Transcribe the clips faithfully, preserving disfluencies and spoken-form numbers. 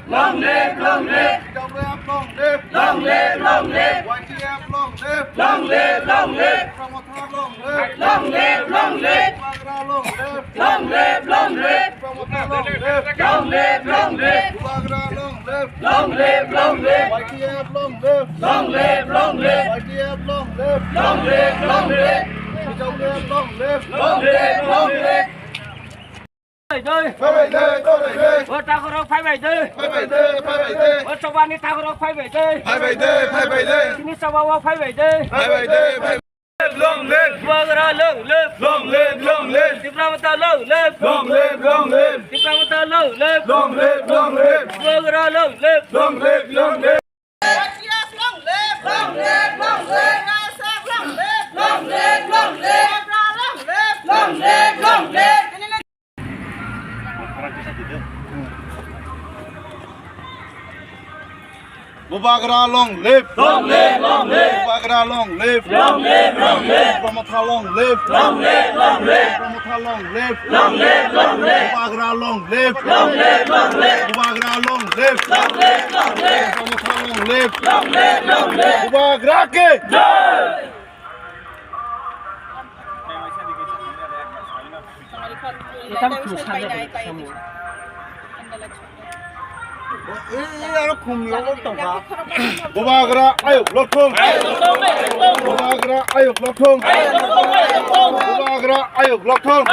Long live, long live. T W F long live. Long live, long live. Y T F long live. Long live, long live. Tipra Motha long live. Long live, long live. Bubagra long live. Long live, long live. Tipra Motha long live. Long live, long live. Bubagra long live. Long live, long live. Y T F long live. Long live, long live. Y T F long live. Long live, long live. T W F long live. Long live, long live. Phai bai de, phai bai de. O takhorok phai bai de. Phai bai de, phai bai de. O chobani takhorok phai bai de. Phai bai de, phai bai de. Chini choba o phai bai de. Phai bai de, phai. Long live. Bubagra long live. Long live, long live. Tipra Motha long live. Long live, long live. Tipra Motha long live. Long live, long live. Bubagra long live. Long live, long live. Y T F long live! Long live, long live! Y S F long live! Long live, long live! Bubagra long live! Long live, long live! Bubagra long live! Long live, long live! Bubagra long live! Long live, long live! Tipra Motha long live! Long live, long live! Tipra Motha long live! Long live, long live! Bubagra long live! Long live, long live! Bubagra long live! Long live, long live! Tipra Motha long live! Long live, long live! Bubagra ki jai! Bubagra ayuk lokthung. Bubagra ayuk lokthung. Bubagra ayuk lokthung.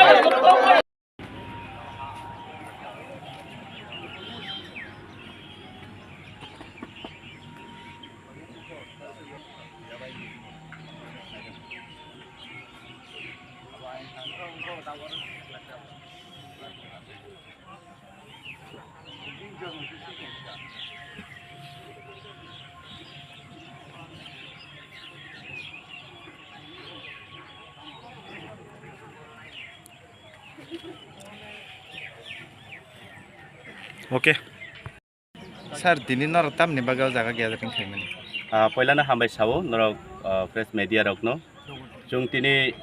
Okay. Sir, tini norok tamni bagwi o jaga gathering khaimani? Ah, poilano hambai sao norok, ah, press media rokno. Chwng tini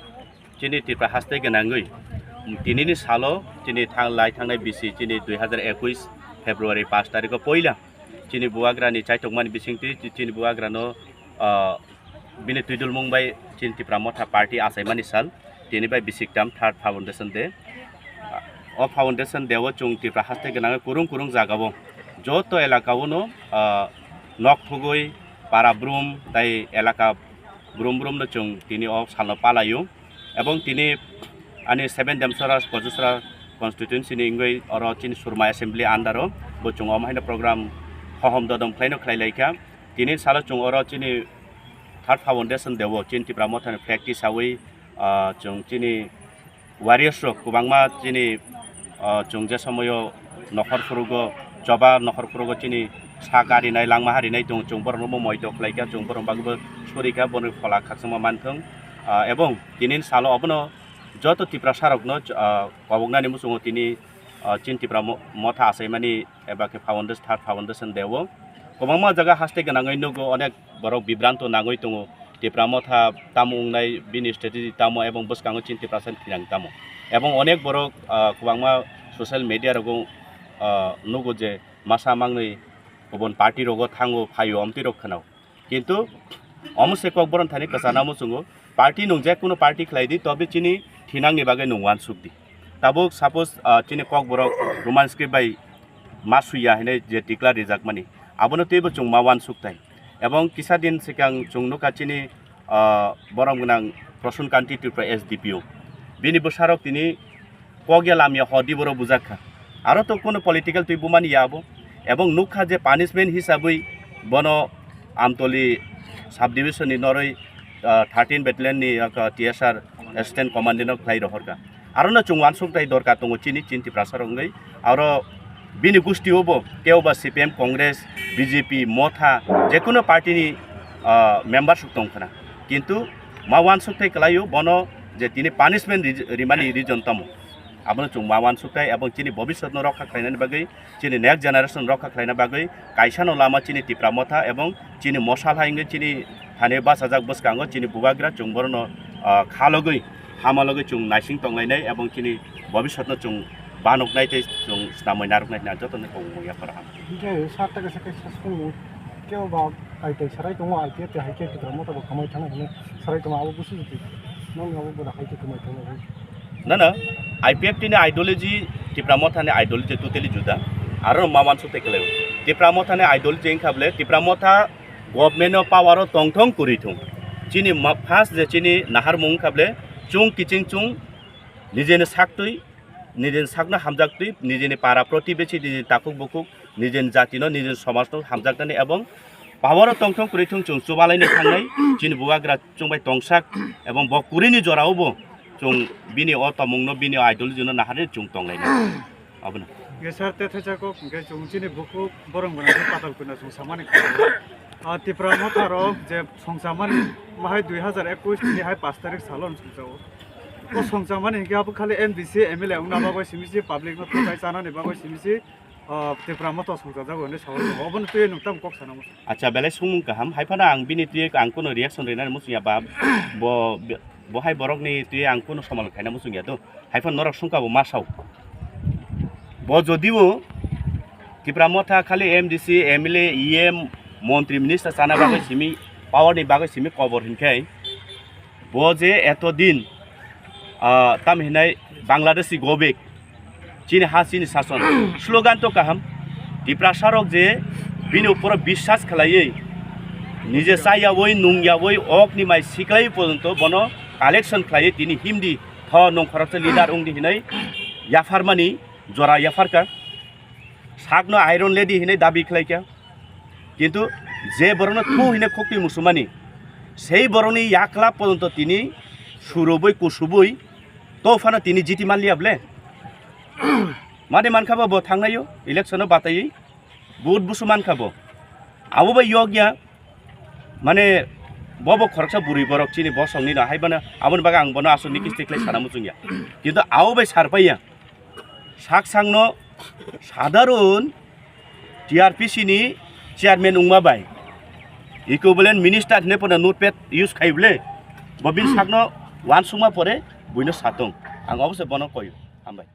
chini Tripura haste gwnangwi tinini salo chini thang-, lai thangnai bisi chini dui hazar ekush February pash tarikho poila chini bubagrani chaitokmani bisingtwi chi-, chini bubagrano, ah, bini twidulmung bai chini Tipra Motha Party achaimani sal, tini bai bisiktam third foundation day. O foundation day o chwng Tripura haste gwnangwi kwrwng kwrwng jagao joto elakao no, ah, nok thugwi para brum tai elaka brum brum no chwng tini o salno palaio. Ebong tini ani seven Demsora Kojusra constituency ni wngwi oro chini Surma assembly under o bo chwng omo haino program hohom dodom khlaino khlai laikha. Tini salo chwng oro chini third foundation day o chini Tipra Motha ni flag tisawi, ah, chwng chini warriors rok kwbangma chini, ah, chwng je somoyo nokhor phurugo choba nokhor phurugo chini sa karinai langma harinai tongo, chwng borokno bo moito khlaikha, chwng borok bagwi bo surikha, boni phola khakchangma manthwng. Ah, ebong tini salo obono joto Tiprasa rokno, ah, koboknani muchungo tini, ah, chini Tipra mo-, Motha achaimani eba khe foundation, third foundation day o kwbangma jaga haste gwnangwi nugo, onek borok bibranto nangwi tongo, Tipra Motha tamo wngnai, bini strategy tamo, ebong bwskango chini Tiprasa ni thinang tamo, ebong onek borok, ah, kwbangma social media rogo, ah, nugo je masa mangnwi kubun party rogo thango phaio, omtwi rok khwnao. Kintu omo se kokborok thani kwchana muchungo, party nwng je kunu party khlai di, tobe chini thinangni bagwi nwng uansuk di. Tabuk suppose, ah, chini kokborok Roman script bai ma suiya hinwi je tikla rijakmani, abono teibo chwng ma uansuk thai. Ebong kisa din swkang chwng nukha chini, ah, borom gwnang Prasun Kanti Tripura S D P O. Bini bwsarok tini kok ya lam ya hodi borok bujak kha. Aro to kono political twi bumani ya abo. Ebong nukha je punishment hisabwi bono Amtoli subdivision ni noroi, ah, thirteen battalion ni, ah, T S R assistant commandant no khlai rohor kha. Aro no chwng uansuk tai dorkar tongo chini, chini Tiprasa rok wngwi. Aro bini gusti o bo teo ba C P M, Congress, B J P, Motha, jekuno party ni, ah, member suk tong khna. Kintu ma uansuk tai kwlaio bono je tini punishment ri-, rimani reason tamo. Abono chwng ma uansuk tai, ebong chini bobiswt no rokha khlainani bagwi, chini next generation rokha khlaina bagwi kaisa no lama chini Tipra Motha ebong chini mosal hai wngwi chini thani bachajak bwskango chini bubagra chwng borokno, ah, khalogwi hamalogwi chwng naising tonglainai ebong chini bobiswt no chwng banoknai tei chwng snamwi narwknai hwnwi ang jotono kok mung yapharkha. Hingke sar ta kaisa kaisa songmung kebo ba ai tei sarai tongo, I P F T hai khe Tipra Motha bo khamai thangna hwnwi sarai tongo, abo busu jiti nong abo bwrwi hai khe khamai thangna hwnwi. Na na, I P F T ni ideology, Tipra Motha ni ideology totally juda. Aro ma wansuk tei kwlai. Tipra Motha ni ideology wngkha bole, Tipra Motha government o power o tongthong kwrwi thung. Chini ma-, first je chini naharmung wngkha bole, chwng kiching chwng nijeni saktwi, nijeni sakno hamjaktwi, nijeni para protibesi, nijeni takhuk bukhuk, nijeni jatino, nijeni somajno hamjaknani ebong power o tongthong kwrwi thung chwng chubalaini thangnai, chini bubagra chwng bai tongsak ebong bo kwrwini jorao bo chwng bini o tomungno, bini o ideology no naharwi chwng tonglainai. Abono. Hingke sir, te thaisa kok, hingke chwng chini bukhuk borok gwnang khe patal kwna chwng samani kha. Ah, Tipra Motha rok je songchamani, mahai dui hazar ekush ni hai pash tarik salo songchao. O songchamani hingke abo khali M D C, M L A wngna bagwi simi si, public no thangwi chanani bagwi simi si, ah, Tipra Motha songchajago hinwi sawi tongo. Obono twi nwng tamo kok sana muchung? Acha, belai songmung kaham. Hai phano ang bini twi ang kuno reaction rinani muchung ya ba, bo, bo hai borokni twi ang kuno somal khaina muchung ya do. Hai phano norok songkha bo ma sao. Bo jodio Tipra Motha khali M D C, M L A, E M, montri, minister chana bagwi simi, power ni bagwi simi kobor hinkhe, bo je eto din, ah, tam hinai Bangladeshi gobek chini ha chini sason slogan to kaham. Tiprasa rok je bini uporo biswas khlaiwi, nije chayawi, nungyawi, okni mai siklaiwi porjonto bono collection khlaiwi tini himdi, tho nwng khoroksa leader wngdi hinwi yapharmani jora yapharkha. Sakno iron lady hinwi dabi khlaikha. Kintu je borokno thu hinwi khokti musumani, sei borokni yakla porjonto tini surubui kusubui to phano tini jiti manliya bole. Mani mankha bo, bo thangnaio election o bataiwi vote busu mankha bo. Abo bai yokya, mane, bo bo khoroksa bwrwi borok chini bosongni no, hai bono aboni bagwi ang bono aswk niki stiklai sana muchungya. Kintu abo bai sarpaiya. Sak sakno sadharun T R P C ni chairman wngma bai equivalent minister hinwi pono notepad use khai bole, bo bini sakno uansukma pore buino satong. Ang obo se bono koyo. Hambai.